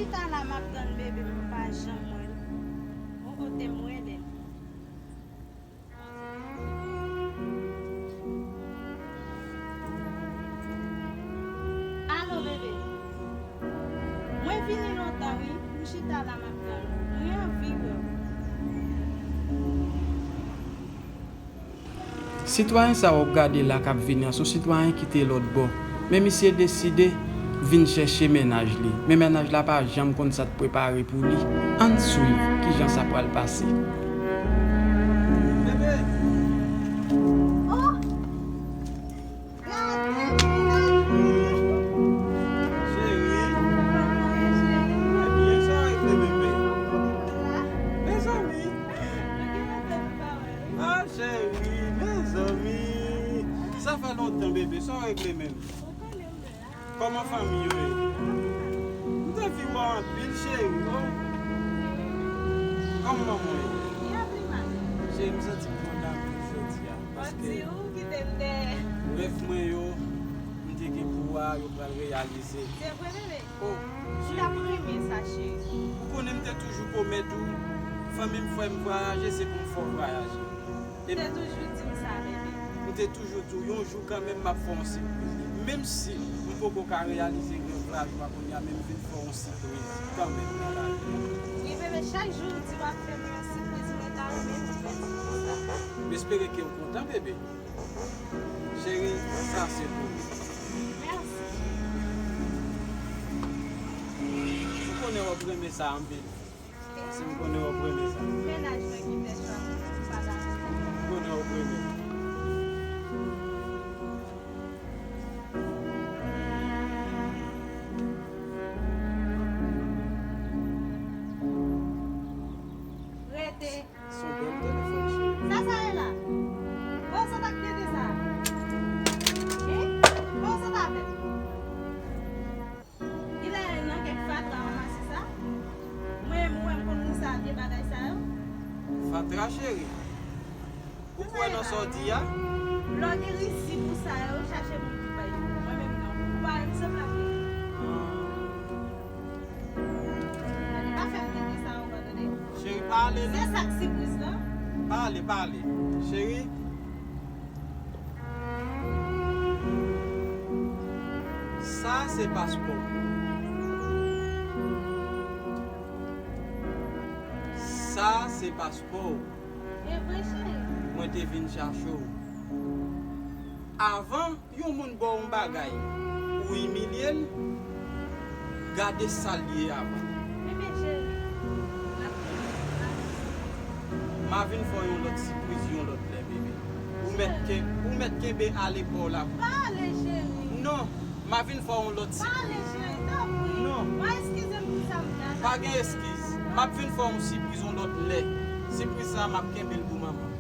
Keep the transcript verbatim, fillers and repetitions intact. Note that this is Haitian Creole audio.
Chita la, m ap tann bebe m, m pa janm wè l. O, o, te m rele l. Alo, bebe. Mwen vini lontan, wi. M chita la, m ap tann ou. Mwen anvi wè w. Sitwayen sa w ap gade la k ap vini an, se yon sitwayen ki te lòt bò. Men misye deside vin chèche mennaj li. Men mennaj la pa janm konn sa t prepare pou li. Ann swiv kijan sa pral pase. Bebe! Oh! Gade mennaj mwen! Cheri! Ebyen, sa regle, bebe? Mezanmi! Ah, cheri, mezanmi. Sa fè lontan, bebe. Sa w regle menm? Kòman fanmi yo ye? M te anvi wè w anpil, cheri. Oh. Kòman manman w ye? Cheri, m santi m kontan anpil jodi a. Paske rèv mwen yo, m te gen pou wè, yo pral reyalize. Se vre, bebe? Oh, cheri. Ou t ap renmen sa, cheri. Ou konnen m te toujou pwomèt ou, fanmi m fè m vwayaje, se pou m fè w vwayaje. Ou te toujou di m sa, bebe. M te toujou di w, yon jou kanmenm, m ap fè w yon sipriz. Menm si m poko ka reyalize rèv la, jounen kounye a, men m vin fè w yon sipriz kanmenm nan lavi a. Wi, bebe, chak jou ou di w ap fè mwen yon sipriz, mwen ta renmen pou fè sipriz la. M espere ke w kontan, bebe. Cheri, sa se pou ou. Mèsi. M konnen w ap renmen sa anpil. Si m konnen w ap renmen sa. Mennaj mwen ki fè chwa pou m pa ta. M konnen w ap renmen. Rete. Se yon bèl telefòn, cheri. Sa, sa ye la? Bon, sa t ak tete sa? Hein? Bon, sa t avè? Genlè nan kèk fatra w ranmase sa. Mwen menm, ou wè m konn ri sa, vye bagay sa yo. Fatra, cheri? Ou kwè nan sa w di a? Lè w gen risib ou sa yo, chache moun ki bay yo. Mwen menm non. Ou pa menm sanble ak li. Gade, pa fè m tete sa ankò, tande. Cheri, pale non. Se sa k sipriz lan. Pale, pale. Cheri. Sa se paspò. Sa se paspò. E vre, cheri? Mwen te vin chache w. Avan yon moun ba w yon bagay, ou imilye l, gade sa l ye avan. Bebe cheri, m ap tande. M a vin fè w yon lòt sipriz, yon lòt lè, bebe. Ou mèt ke, ou mèt kenbe ale pa w la. Pale, cheri. Non, m a vin fè w yon lòt sipriz. Pale, cheri, tanpri. Non. Mwen eskize m pou sa m fè a. Pa gen eskiz. M ap vin fè w yon sipriz yon lòt lè. Sipriz sa a, m ap kenbe l pou manman.